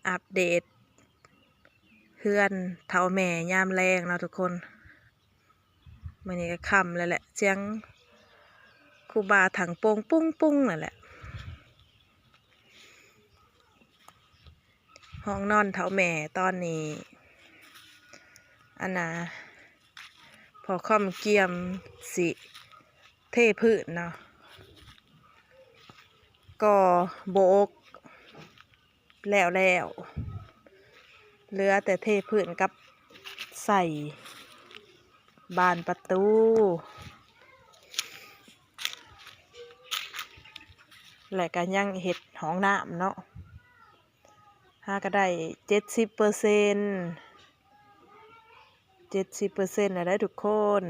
ອັບເດດເຮືອນເຖົ້າແມ່ຍາມແລງເນາະທຸກຄົນ. ມື້ນີ້ກໍຄ່ຳແລ້ວແຫຼະ ສຽງຄູບາຖັງໂປ່ງປຸ້ງໆ ນັ້ນແຫຼະ. ຫ້ອງນອນເຖົ້າແມ່ຕອນນີ້ ອັນນ່າ ພໍ່ຄອມກຽມຊິເທພື້ນເນາະ ກໍໂບກ ແລ້ວແລ້ວ ເຫຼືອແຕ່ເທພື້ນກັບໃສ່ບານປະຕູ ແລະກະຍັງເຮັດຫ້ອງນ້ຳເນາະ ຫາກະໄດ້ເຈັດສິບເປີເຊັນ ເຈັດສິບເປີເຊັນແລ້ວເດີທຸກຄົນ.